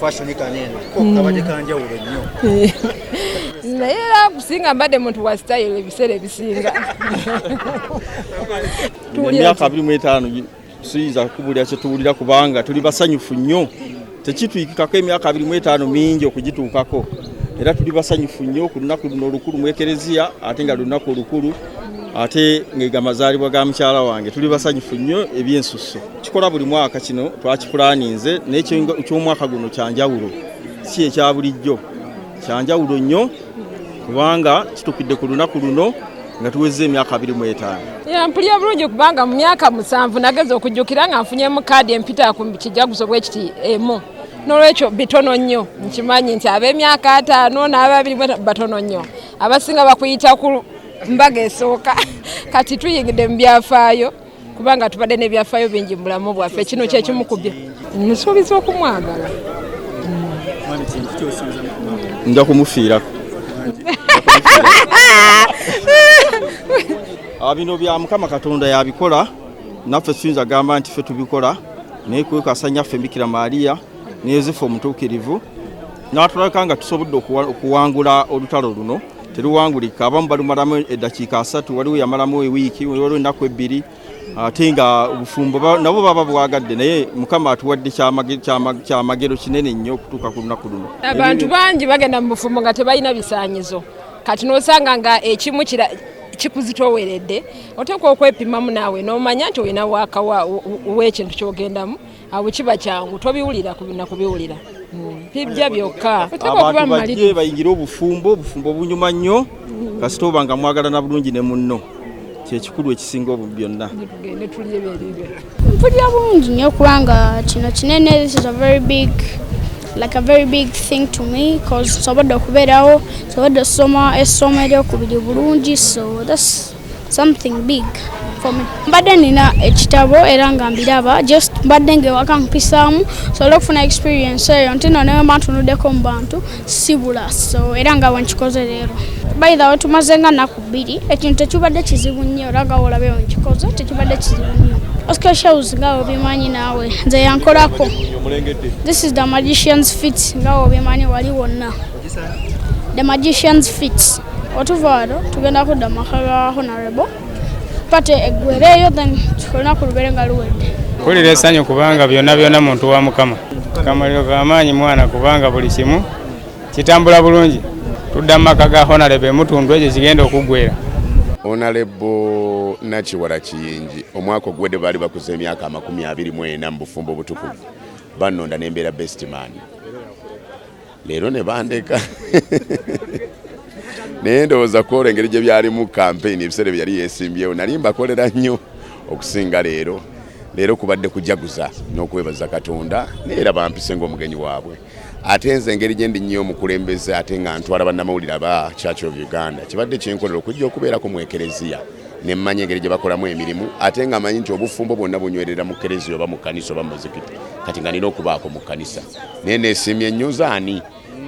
Fashion kanene ko kabadde kanjawulo nnyo. Naye era kusinga mbadde muntu wa style ebiseera ebisinga. Emyaka 25 siyinza kubuulira kye tuwulira kubanga tuli basanyufu nnyo. Tekituyikikako emyaka 25 mingi okugituukako. Era tuli basanyufu nnyo ku lunaku luno olukulu mu Ekereziya, ate nga lunaku olukulu, ate ng'ega mazaalibwa ga mukyala wange. Tuli basanyufu nnyo ebyensusso. Kikola buli mwaka kino twakipulaninze, naye eky'omwaka guno kya njawulo, si ekya bulijjo, kya njawulo nnyo kubanga kituukidde ku lunaku luno nga tuwezezza emyaka 25. Mpulira bulungi kubanga mu myaka 7 nageza okujjukira nga nfunyemu kaadi empita ku kijaguzo bwe kiti emu. N'olwekyo bitono nnyo, nkimanyi nti ab'emyaka 5 n'ab'abiri batono nnyo, abasinga bakuyita ku mbaga esooka. Kati tuyingidde mu byafaayo kubanga tubadde n'ebyafaayo bingi mu bulamu bwaffe. Kino kye kimu ku byo. Nsuubiza okumwagala. Nja kumufiirako. Bino bya Mukama Katonda yabikola, naffe tuyinza gamba nti ffe tubikola, naye kwekasa nnyaffe Bikira Maria ne Yosefu omutuukirivu n'atulabika nga tusobodde okuwangula olutalo luno. Teruwangulika, abamu balumalamu eddakiika 3, waliwo yamalamu ewiiki, waliwo ennaku 2, ate nga obufumbo nabo baba bwagadde, naye Mukama atuwadde kyamagero kinene nnyo okutuuka ku lunaku luno. Abantu bangi bagenda mu bufumbo nga tebalina bisaanyizo, kati n'osanga nga ekimu kikuzitooweredde, oteekwa okwepimamu naawe n'omanya nti olina wakawa w'ekintu ky'ogendamu, awo kiba kyangu, tobiwulira na kubiwulira. Bijja byokka. Abantu bajje bayingire obufumbo, obufumbo bunyuma nnyo kasita oba nga mwagalana bulungi ne munno, kyekikulu ekisinga byonna. Mpulira bulungi nnyo kubanga kino kinene. This is a very big, like a very big thing to me because nsobodde okubeerawo, nsobodde okusoma essomo eryokubiri bulungi, so that's something big for me. Mbadde nina ekitabo era nga mbiraba, just mbadde ng'ewaka mpisaamu nsobole okufuna experience eyo nti nno ne mba ntunuddeko mu bantu sibula, so era nga bwe nkikoze leero. By the way, tumaze nga nnaku 2, ekintu tekibadde kizibu nnyo era nga bw'olabye bwe nkikoze tekibadde kizibu nnyo. Oscar Shows nga bw'obimanyi naawe nze yankolako. This is the magician's feet nga bw'obimanyi wali wonna. The magician's feet. Otuva wano tugenda kudda mu maka ga Honorable pate eggwereeyo, then olunaku lubeere nga luwedde. Mpulira essanyu kubanga byonna byonna muntu wa Mukama. Kamaliro k'amaanyi mwana kubanga buli kimu kitambula bulungi. Tudda mu maka ga Honorable Mutundu, ekyo kigenda okuggwera. Honorable Nakiwala Kiyingi omwaka oguwedde baali bakuza emyaka 24 mu bufumbo obutukuvu, bannonda n'embeera best man. Leero ne bandeka. Naye ndowooza kwolwo engeri gye byalimu campaign ebiseera bye yali yeesimbyewo, nali mbakolera nnyo okusinga leero. Leero kubadde kujaguza n'okwebaza Katonda, naye era bampise ng'omugenyi waabwe. Ate nze engeri gye ndi nnyo omukulembeze ate nga ntwala bannamawulire aba Church of Uganda, kibadde kinkolera okujja okubeerako mu Ekereziya ne mmanya engeri gye bakolamu emirimu, ate nga mmanyi nti obufumbo bwonna bunywerera mu Kereziya oba mu kkanisa oba mu muzikiti, kati nga nina okubaako mu kkanisa. Naye neesiimye nnyo zaani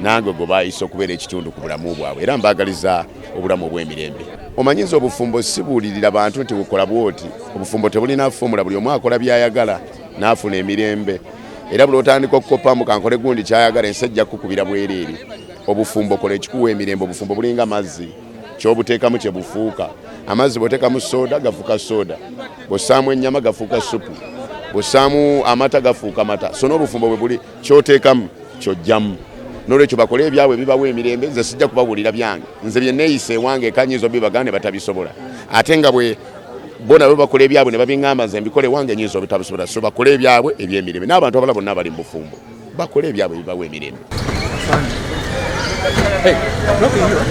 nange gwe baayise okubeera ekitundu ku bulamu bwabwe, era mbaagaliza obulamu obw'emirembe. Omanyi nze obufumbo sibuulirira bantu nti bukola bw'oti, obufumbo tebulina fomula, buli omu akola by'ayagala n'afuna emirembe. Era buli otandika okukopa mbu kankole gundi ky'ayagala, ensi ejja kukubira bwereere. Obufumbo kola ekikuwa emirembe, obufumbo bulinga mazzi, ky'obuteekamu kye bufuuka. Amazzi bw'oteekamu soda gafuuka soda, bw'ossaamu ennyama gafuuka supu, bw'ossaamu amata gafuuka mata. So n'obufumbo bwe buli, ky'oteekamu ky'oggyamu. N'olwekyo bakole ebyabwe ebibawa emirembe, nze sijja kubabuulira byange. Nze bye neeyisa ewange eka nnyinza obibagaana ne batabisobola. Ate nga bwe bo nabo bakola ebyabwe ne babiŋŋamba nze mbikole ewange nnyinza obutabisobola. So bakole ebyabwe eby'emirembe. N'abantu abalala bonna abali mu bufumbo bakole ebyabwe ebibawa emirembe.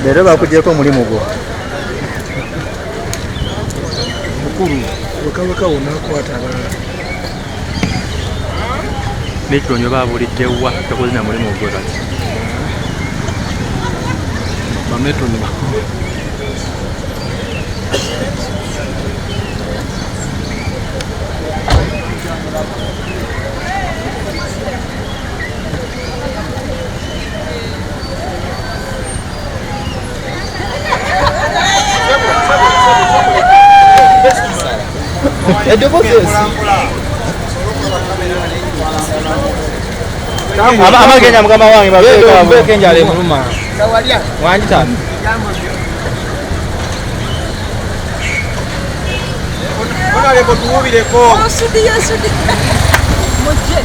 Leero bakugyeko omulimu gwo. Mukulu wekaweka wonna akwata abalala. N'ekironyo baabulidde wa tokoze na mulimu gwe kati. Bametoni bakulu. Eddoboozi Amagenya mugamba wange babeeko enjala emuluma. Wangi taata. Honorable tuwubireko. Sudi. Mujje.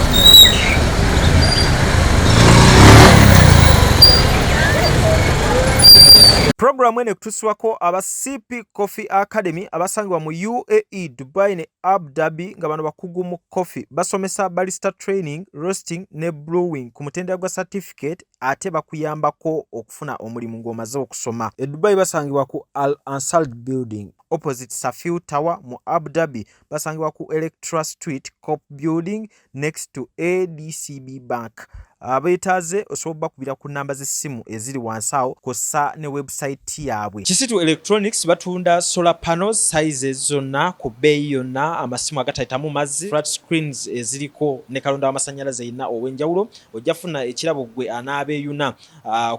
Programu eno ekutuusibwako aba CP Coffee Academy abasangibwa mu UAE, Dubai ne Abu Dhabi, nga bano bakugu mu coffee. Basomesa barista training, roasting ne brewing ku mutendera gwa certificate, ate bakuyambako okufuna omulimu ng'omaze okusoma. E Dubai basangibwa ku Al Ansal Building opposite Safir Tower. Mu Abu Dhabi basangibwa ku Electra Street, Cop Building, next to ADCB Bank. Abeetaaze osobola bakubira ku namba z'essimu eziri wansi awo, kw'ossa ne website yaabwe. Kisitu Electronics batunda solar panels sizes zonna ku bbeeyi yonna, amasimu agatayitamu mazzi, flat screens eziriko ne kalonda w'amasannyalaze yenna ow'enjawulo. Ojja funa ekirabo gwe anaabeeyuna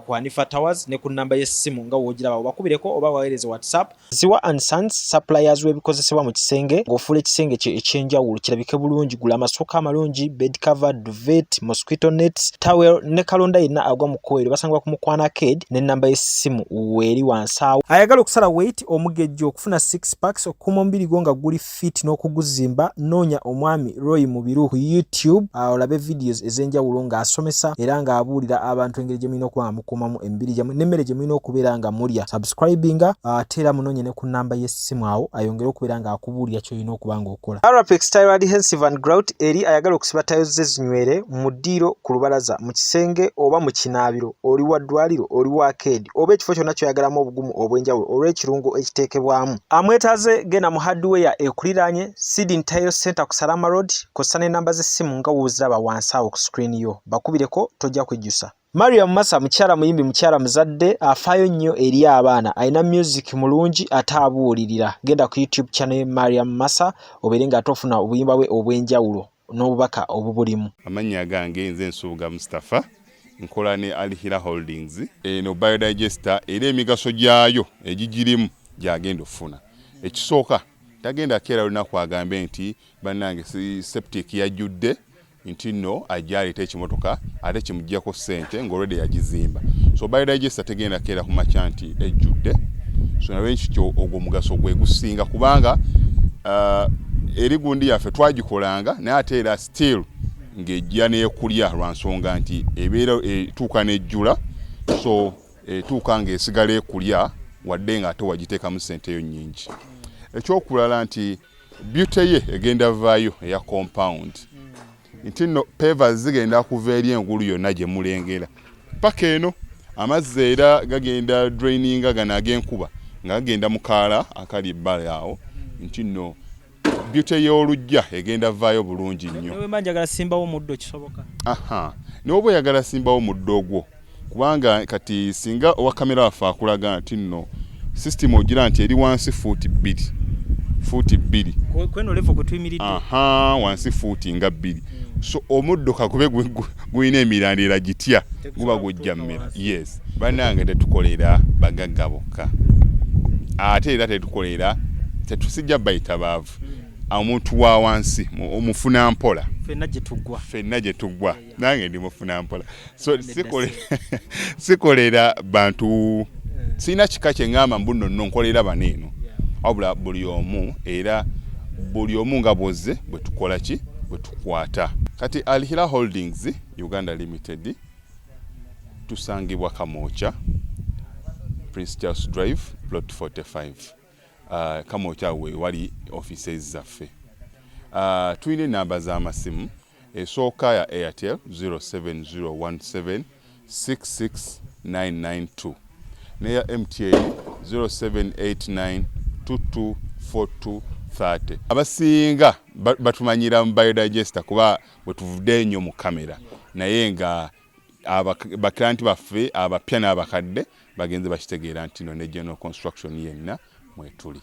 ku Hanifa Towers ne ku namba y'essimu nga w'ogiraba, obakubireko oba waweereze WhatsApp. Ziwa and Sons, suppliers w'ebikozesebwa mu kisenge ng'ofuula ekisenge kye ekyenjawulo kirabike bulungi. Gula amasuuka amalungi, bed cover, duvet, mosquito nets, towel ne kalonda yenna agwa mu kkoweero. Basangibwa ku Mukwana Arcade n'ennamba y'essimu weeri wansi awo. Ayagala okusala weight, omugejjo, okufuna six packs, okukuuma omubiri gwo nga guli fit n'okuguzimba, noonya omwami Roy Mubiru ku YouTube, olabe videos ez'enjawulo ng'asomesa era ng'abuulira abantu engeri gye mulina okuba nga mukuumamu emibiri gyammwe n'emmere gye mulina okubeera nga mulya. Subscribinga, ate era munoonye ne ku nnamba y'essimu awo ayongere okubeera ng'akubuulira ky'olina okuba ng'okola. Arapex Tile Adhesive and Grout eri ayagala okusiba tiles ze zinywere mu ddiiro, ku lubalaza, mu kisenge oba mu kinaabiro. Oli wa ddwaliro, oli wa arcade oba ekifo kyonna ky'oyagalamu obugumu obw'enjawulo olw'ekirungo ekiteekebwamu. Amwetaaze genda mu hardware ekuliraanye Sidin Tile Center ku Salama Road, kw'ossa n'ennamba z'essimu nga w'oziraba wansi awo ku screen yo. Bakubireko, tojja kwejjusa. Mariam Massa mukyala muyimbi, mukyala muzadde, afaayo nnyo eri abaana, alina music mulungi ate abuulirira. Genda ku YouTube channel ye Mariam Massa obeere ng'ate ofuna obuyimba bwe obw'enjawulo n'obubaka obubulimu. Amannya gange nze Nsubuga Mustapha, nkola ne Alhira Holdings. Eno biodigester era emigaso gyayo egigirimu gyagenda okufuna, ekisooka, tagenda keera lunaku agambe nti bannange septic yajjudde, nti nno ajja aleeta ekimotoka ate kimugjako ssente ng'olwedde yagizimba. So biodigester tegenda keera ku makya nti ejjudde. So nalwekityo ogwo omugaso gwe gusinga, kubanga eri gundi yaffe twagikolanga naye ate era still ng'ejja n'ekulya lwa nsonga nti ebeera etuuka n'ejjula. So etuuka ng'esigala ekulya wadde ng'ate wagiteekamu ssente eyo nnyingi. Ekyokulala nti beauty ye egenda vaayo eya compound, nti nno pavers zigenda kuva eri engulu yonna gye mulengera paka eno. Amazzi era gagenda draininga gano ag'enkuba nga gagenda mu kaala akali ebbali awo, nti nno beauty y'oluggya egenda vaayo bulungi nnyo. Newemba njagala simbawo omuddo, kisoboka? Aha, n'oba oyagala simbawo muddo ogwo, kubanga kati singa owa kamera waffe akulaga nti nno system ogira nti eri wansi fuuti 2, fuuti 2. Kweno level kwe tuyimiridde. Aha, wansi fuuti nga 2. So omuddo kakube gulina emirandira gitya, guba gujja mmera. Yes, bannange, tetukolera bagagga bokka, ate era tetukolera, tetusijja bayita baavu. Omuntu wa wansi omufuna mpola. Ffenna gye tuggwa. Ffenna gye tuggwa, nange ndi mufuna mpola. So sikolera bantu, sirina kika kye ŋŋamba mbu nno nno nkolera bano eno, wabula buli omu, era buli omu nga bwozze bwe tukola ki, bwe tukwata. Kati Alhira Holdings Uganda Limited tusangibwa Kamwokya, Prince Charles Drive, plot 45. Kamwokya we wali offices zaffe. Tulina enamba z'amasimu. Esooka ya Airtel 07017 66992, neya MTN 0789 224230. Abasinga batumanyira mu biodigester kuba bwe tuvudde ennyo mu kamera, naye nga baklienti baffe abapya n'abakadde bagenze bakitegeera nti no ne general construction yenna mwetuli.